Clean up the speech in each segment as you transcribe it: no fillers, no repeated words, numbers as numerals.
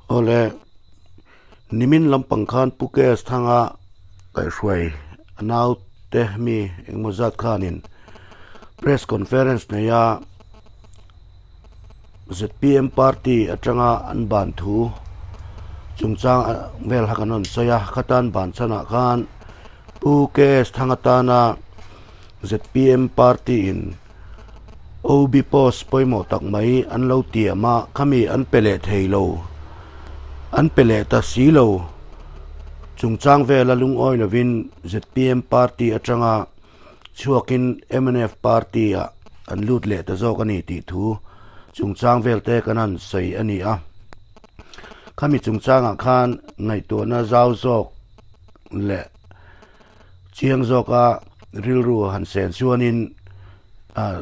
Awle, nimin lampang khan Pu KS Thanga kaihhruai a naute mi engemaw zat khanin press conference neia zpm party atanga an ban thu chungchang vel kha kan rawn sawi a, khatan ban chhanah khan Pu KS Thanga tana zpm party in OB post pawimawh tak mai an lo tiam a, khami an pe leh thei lo, an pe leh ta si lo. Chungchang vela lungawi lovin zpm party atanga chhuakin mnf party ah an lut leh ta zawk a ni tih thu chungchang vel te kan han sawi a ni a. Khami chungchangah khan ngaihtuahna zau zawk leh Chiang zawka rilru han sen chuanin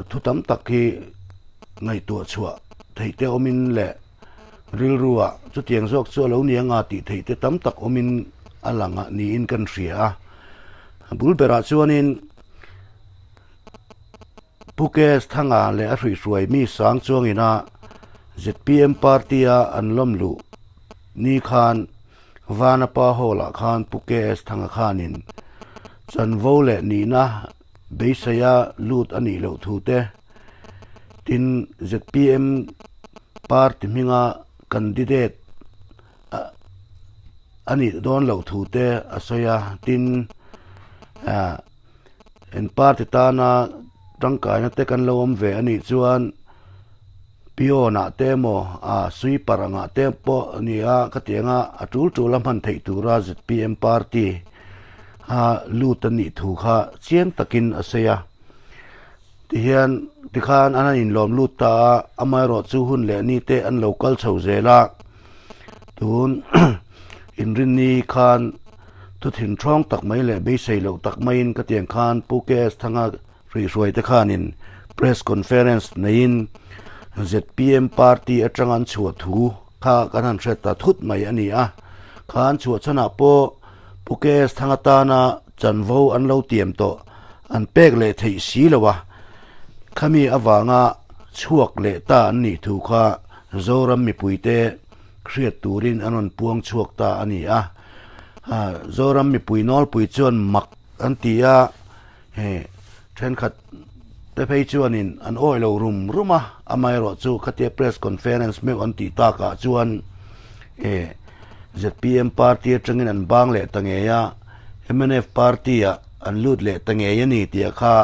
thu tam tak hi ngaihtuah chhuah theih te awmin leh rilruah chutiang zawk chu a lo ni anga tih theih te tam tak awmin a lang a niin kan hria a. A bul berah chuanin Pu KS Thanga leh a hruihhruai mi sang chuangina zpm party-a an lawm luh ni khan Vanapa Hall-ah khan Pu KS Thanga khanin chanvo leh nihna beiseia lut a nih loh thu te, tin zpm party hminga candidate a nih dawn loh thu te a sawi a, tin En party tana tangkaina te kan lo awm ve a nih chuan peon ah te emaw ah sweeper angah te pawh a ni a khatiang a a tul tul a hman theih tura zpm party a lut a nih thu kha chiang takin a sawi a tihian tikhan an han inlawm lut ta a amaherawhchu hun leh ni te an lo kal chho zel a tun inrinni khan. Thu thinthawng tak mai leh beisei loh tak maiin ka tiang khan Pu KS Thanga hruihhruai te khanin Press Conference neiin zpm party atang an chhuah thu kha kan han hre ta thut mai a ni a. Kha an chhuah chhanah pawh Pu KS Thanga tana chanvo an lo tiam tawh an pek leh theih si lo a, khami avanga chhuak leh ta an nih thu kha Zoram mipuite hriat turin an rawn puang chhuak ta a ni a. Zoram mipui nawlpui chuan mak an ti a, hei thenkhat te phei chuanin an awih lo rum rum a, amaherawh chu khatia press conference meuh an tih takah chuan zpm party atangin an bang leh ta ngei a, mnf party ah an lut leh ta ngei a ni tih kha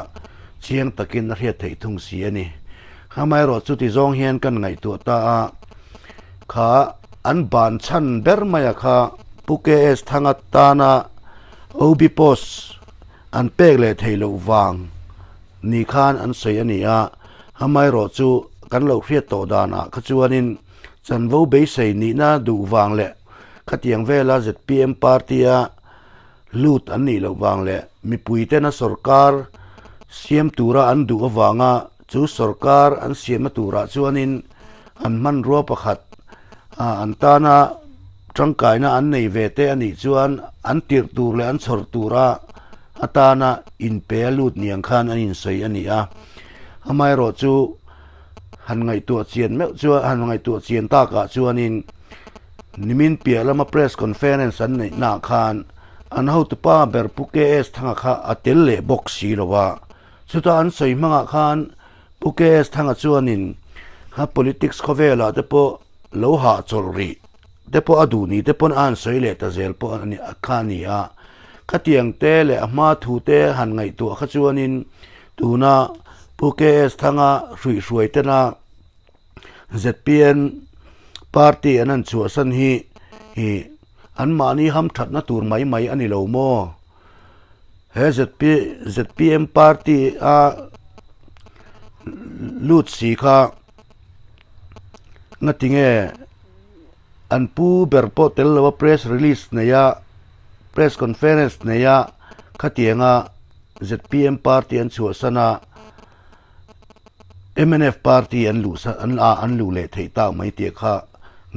chiang takin a hriat theih thung si a ni. Amaherawh chu ti zawng hian kan ngaihtuah ta a, kha an ban chhan ber mai a kha Pu KS Thanga tana OB post an pek leh theih loh vang ni khan an sawi a ni a, amaherawh chu kan lo hriat tawh danah kha chuanin chanvo beisei nihna duh vang leh khatiang vela zpm party-a lut an nih loh vang leh mipuitena sorkar siam tura an duh avanga Chu sorkar an siamna turah chuanin an hmanrua pakhat an tana tangkaina an nei ve te a nih chuan an tirh tur leh an chhawr tura atana inpe a lut niang khan an insawi a ni a. Amaherawh chu han ngaihtuah chian meuh chuan han ngaihtuah chian takah chuanin nimin piah lama press conference an neihnaah khan an hotupa ber Pu KS Thanga kha a tel leh bawk si lo a. Chutah an sawi hmangah khan Pu KS Thanga chuanin a politics khawvelah te pawh lo hahchawlh rih te pawh a duh ni te pawn a han sawi leh ta zel pawh a ni kha a ni a. Khatiang te leh a hma thu te han ngaihtuah kha chuanin tuna Pu KS Thanga hruihhruai tena zpm party an han chhuahsan hi ih anmahni hamthatna tur mai mai a ni lo maw? He ZP zpm party a lut si kha ngatinge an pu ber pawh tel lo a press release nei a press conference nei a khatianga zpm party an chhuahsan a mnf party an luh an a an luh leh theih tak mai tih kha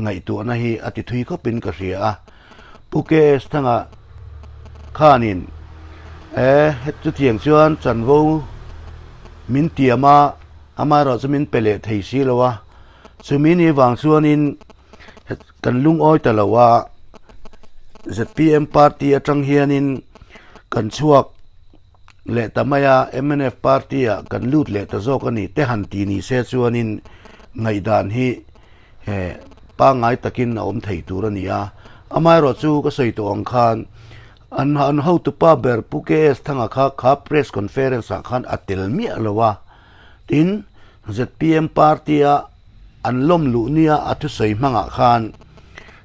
ngaihtuahna hi a ti thui khawpin ka hria a. Pu KS Thanga khanin e chutiang chuan chanvo min tiam a, amaherawhchu min pe leh thei si lo a, chumi ni vang chuanin. Kan lungawi ta lo a, zpm party atang hianin kan chhuak leh ta mai a, mnf party ah kan lut leh ta zawk a ni te han ti ni se chuanin ngaihdan hi pangngai takin a awm thei tur a ni a. Amaherawh chu ka sawi tawh ang khan an an hotupa ber Pu KS Thanga kha kha press conference ah khan a tel miah lo a, tin zpm party a an lawm luh nia a thusawi hmangah khan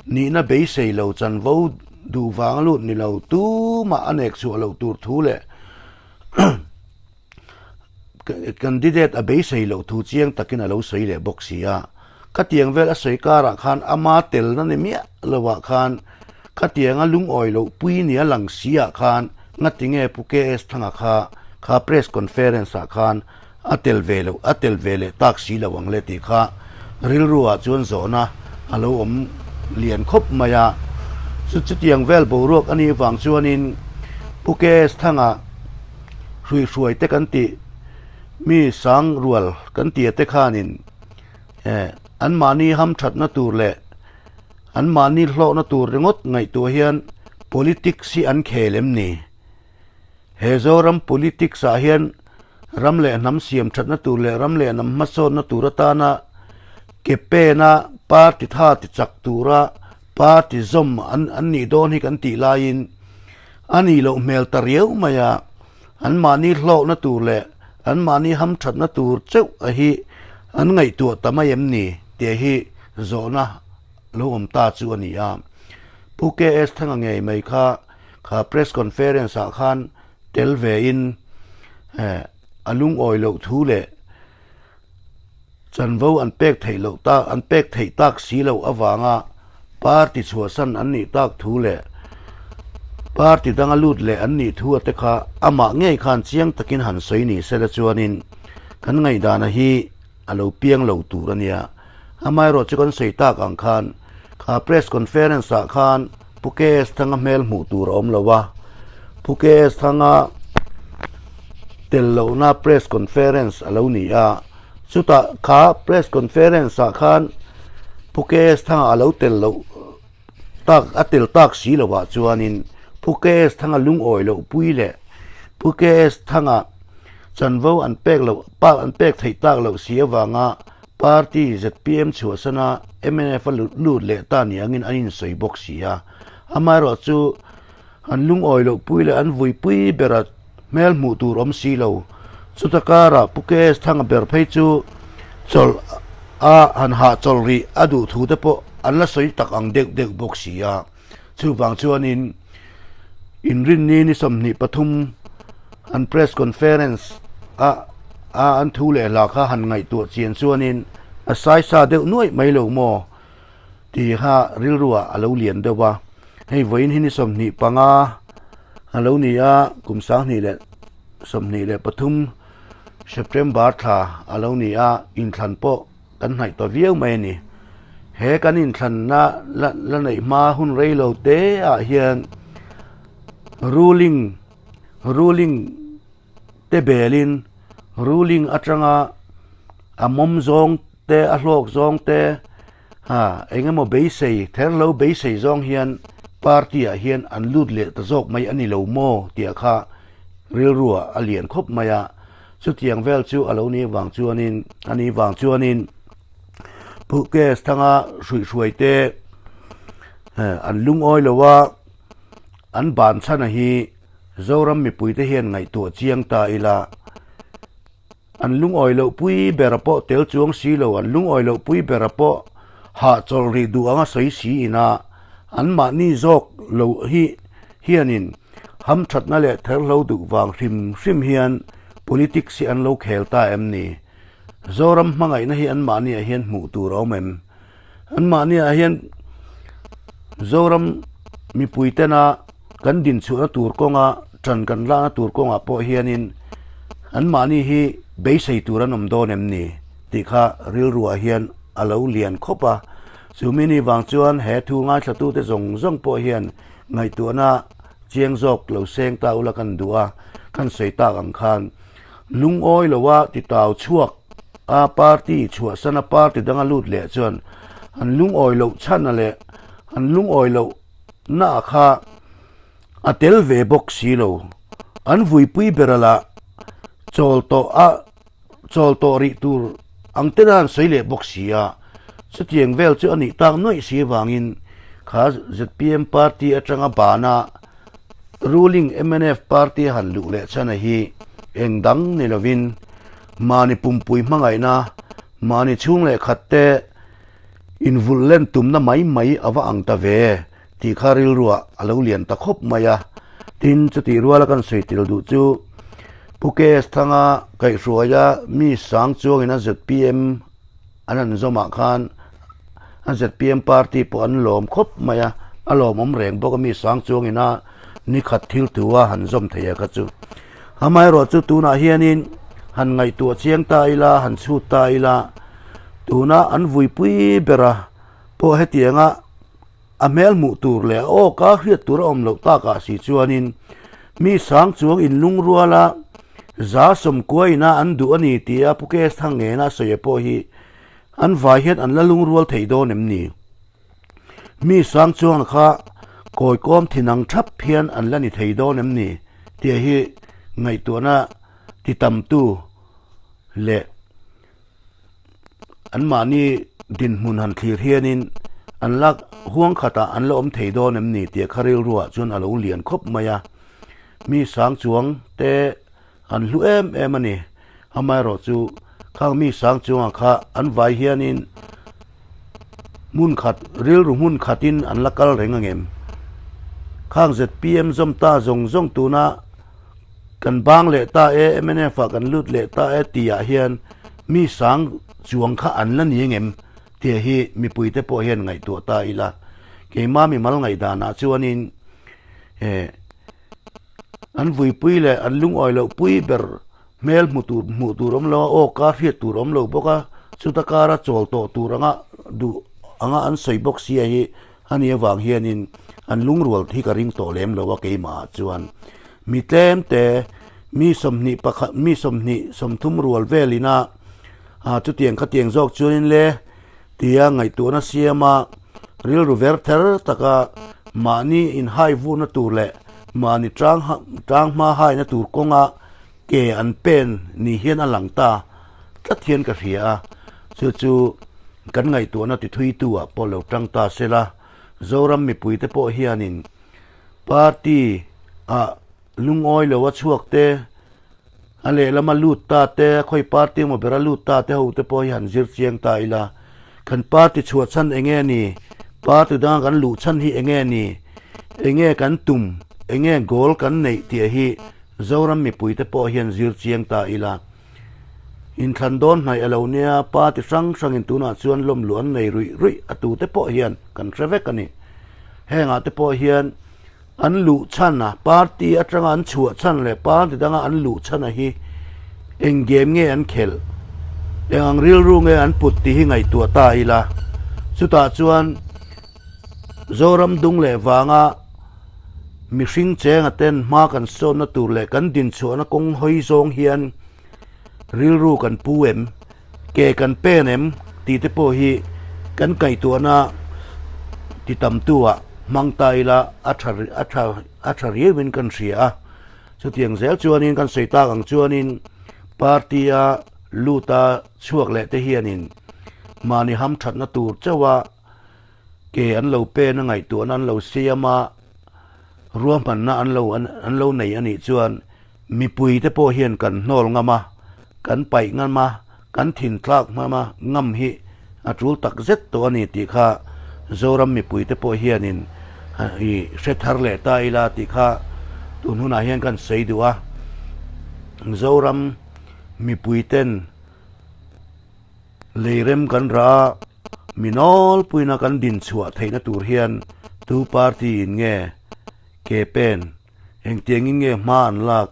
nihna beisei lo chanvo duh vang lut ni lo tumah a nek chhuah loh tur thu leh candidate a beisei loh thu chiang takin a lo sawi leh bawk si a. Khatiang vel a sawi karah khan ama telna ni miah lovah khan khatianga lungawi loh pui nia lang si ah khan ngatinge Pu KS Thanga kha kha press conference ah khan A tel ve loh, a tel ve leh tak si lo ang le tih kha rilru ah chuan zawhna a lo awm lian khawp mai a. Chu chutiang vel boruak a nih vang chuanin Pu KS Thanga hruihruai te kan tih mi sang rual kan tia te khanin eh anmahni hamthatna tur leh anmahni hlawhna tur ringawt ngaihtuah hian politics hi an khel em ni? He Zoram politics ah hian ram leh hnam siam thatna tur leh ram leh hnam hmasawnna tur atana ke pena party tha ti chak tura party zawm an an nih dawn hi kan tih laiin a nih loh hmel ta riau mai a, anmahni hlawkna tur leh anmahni hamthatna tur cheuh a hi an ngaihtuah ta mai em ni tih hi zawhna lo awm ta chu a ni a. Pu KS Thanga ngei mai kha Kha press conference ah khan tel ve in a lungawi loh thu leh chanvo an pek theih loh tak an pek theih tak si loh avanga party chhuahsan an nih tak thu leh party danga lut leh an nih thu a te kha amah ngei khan chiang takin han sawi ni sela chuanin kan ngaihdana hi a lo piang lo tur a nia. Amaherawh chu kan sawi tak ang khan kha press conference ah khan Pu KS Thanga hmel hmuh tur a awm lo a, Pu KS Thanga tel lohna press conference a lo ni a, chutah kha press conference ah khan Pu KS Thanga a lo tel loh tak a tel tak si lovah chuanin Pu KS Thanga lungawi loh pui leh Pu KS Thanga chanvo an pek loh pak an pek theih tak loh si avanga Party zpm chhuahsana mnf a lut leh ta ni angin an insawi bawk si a, amaherawh chu an lungawi loh pui leh an vuipui bera hmel hmuh tur awm si lo. Chuta karah Pu KS Thanga ber phei chu chawlh a han hahchawlh rih a duh thu te pawh an la sawi tak ang deuh deuh bawk si a. Chuvang chuanin inrinni ni 23 an press conference a a an thu leh hla kha han ngaihtuah chian chuanin a saisa deuh nuaih mai lo maw tih kha rilruah a lo lian deuh a. Hei vawiin hi ni 25 a lo ni a, kum 2023 September thla a lo ni a, inthlan pawh kan hnaih ta viau mai a ni. He kan inthlanna la la neih hma hun rei lo te ah hian ruling ruling te belin ruling atanga a mawm zawng te a hlawk zawng te ha eng emaw beisei ther lo beisei zawng hian party ah hian an lut leh ta zawk mai a ni lo maw tih kha rilruah a lian khawp mai a. Chutiang vel chu a lo nih vang chuanin a nih vang chuanin Pu KS Thanga hruihhruai te an lungawi lo a, an ban chhana hi Zoram mipuite hian ngaihtuah chiang ta ila, an lungawi loh pui bera pawh tel chuang si lo, an lungawi loh pui bera pawh hahchawlh rih duh anga sawi si ina anmahni zawk lo hi hianin Hamthatna leh therhlo duh vang hrim hrim hian politics hi an lo khel ta em ni? Zoram hmangaihna hi anmahniah hian hmuh tur a awm em? Anmahniah hian Zoram mipui tena kan dinchhuahna tur kawnga ṭan kan lakna tur kawngah pawh hianin anmahni hi beisei tur an awm dawn em ni tih kha rilruah hian a lo lian khawp a. Chumi ni vang chuan he thu ngaithlatute zawng zawng pawh hian Ngaihtuahna chiang zawk lo seng ta ula kan duh a, kan sawi tak ang khan lungawi loa titau chhuak a party chhuahsana party danga lut leh chuan an lungawi loh chhan a leh an lungawi loh na kha a tel ve bawk si lo. An vuipui ber a lah chawl tawh a chawl tawh rih tur ang ten a han sawi leh bawk si a, chutiang vel chu a nih tak nuaih si avangin kha zpm party atanga bana ruling mnf party a han luh leh chhan a hi eng dang ni lovin mahni pumpui hmangaihna, mahni chhung leh khat te invulh len tumna mai mai a va ang ta ve tih kha rilruah a lo lian ta khawp mai a. Tin, chutih ruala kan sawi tel duh chu Pu KS Thanga kaihhruaia mi sang chuangin a zpm an han zawmah khan a zpm party pawh an lawm khawp mai a, a lawmawm reng bawk a mi sang chuangin a nikhat thil thu a han zawm thei a kha chu. Amaherawhchu tunah hianin han ngaihtuah chiang ta ila, han chhut ta ila, tuna an vuipui bera pawh hetianga A hmel hmuh tur leh a awka hriat tur a awm loh takah si chuanin mi sang chuang inlungruala 190 ina an duh a ni tia Pu KS Thangngena a sawi pawh hi an vai hian an la lungrual thei dawn em ni? Mi sang chuang kha kawikawm thinang thap hian an la ni thei dawn em ni? tia hi ngaihtuahna titamtu leh Anmahni dinhmun han thlir hianin an lak huang khatah an la awm thei dawn em ni tih kha rilruah chuan a lo lian khawp mai a. Mi sang chuang te an hlu em em a ni. Amaherawh chu khang mi sang chuangah kha an vai hianin hmun khat rilru hmun khatin an la kal reng ang em? Khang zpm zawm ta zawng zawng tuna Kan bang leh ta e, mnf ah kan lut leh ta e tih ah hian mi sang chuang kha an la ni engem tih hi mipui te pawh hian ngaihtuah ta ila. Keima mimal ngaihdan ah chuanin eh an vuipui leh an lungawi loh pui ber hmel hmu tur hmuh tur awm lo a, aw ka hriat tur awm lo bawk a, chuta kara chawl tawh tur anga duh anga an sawi bawk sia hi a nih avang hianin an lungrual hi ka ring tawh lem lo a keimah ah chuan. Mi tlem te, mi 21, mi 20, 30 rual velin a, ah chutiang khatiang zawk chuanin le tia ngaihtuahna siama rilru ver ther taka mahni inhai vurna tur leh mahni tang tang hma haina tur kawnga ke an pen ni hian a lang ta tlat hian ka hria a, chu chu kan ngaihtuahna tithuitu ah pawh lo tang ta sela, Zoram mipuite pawh hianin Party ah lungawi lo a chhuak te, a lehlam a lut ta te, a khawi party emaw ber a lut ta te ho te pawh hi han zir chiang ta ila. Kan party chhuah chhan eng nge ni? Party danga kan luh chhan hi eng nge ni? Eng nge kan tum? Eng nge goal kan neih tih hi Zoram mipui te pawh hian zir chiang ta ila. Inthlan dawn hnaih a lo nia, party hrang hrangin tunah chuan lawmluh an nei ruih ruih a tute pawh hian kan hre vek a ni. Hengah te pawh hian an luh chhan a, party atanga an chhuah chhan leh party danga an luh chhan a hi eng game nge an khelh, eng ang rilru nge an put tih hi ngaihtuah ta ila. Chutah chuan Zoram dung leh vanga mihring chenga ten hma kan sawnna tur leh kan dinchhuahna kawng hawi zawng hian rilru kan pu em, ke kan pen em tih te pawh hi kan kaihtuahna ti tamtu ah hmang ta ila a tha a tha a tha riau in kan hria a. Chutiang zel chuanin kan sawi tak ang chuanin party a lut a chhuak leh te hianin mahni hamthatna tur chauh a ke an lo pen a ngaihtuahna an lo siam a, ruahmanna an lo an lo nei a nih chuan mipui te pawh hian kan hnawl ngam a, kan paih ngam a, kan thintlak ngam a, ngam hi a tul tak zet tawh a ni tih kha Zoram mipui te pawh hianin i hre thar leh ta ila tih kha tun hunah hian kan sawi duh a. Zoram mipui ten leirem kan rah a. Mi nawlpuina kan din chhuah theihna tur hian tu party in nge ke pen, engtiangin nge hma an lak,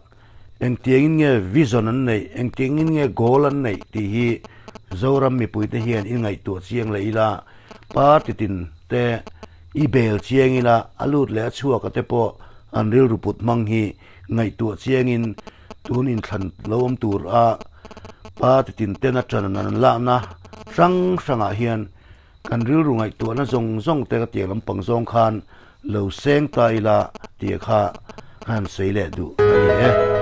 engtiangin nge vision an neih, engtiangin nge goal an neih tih hi Zoram mipuite hian i ngaihtuah chiang leh ila, party tin te i bel chiang ila, a lut leh a chhuak a te pawh an rilru put hmang hi ngaihtuah chiangin tun inthlan lo awm tur a party tin ten a ṭan an lakna hrang hrangah hian. Kan rilru ngaihtuahna zawng zawng te ka tiang lampang zawng khan lo seng ta ila tih kha ka han sawi leh duh a ni e.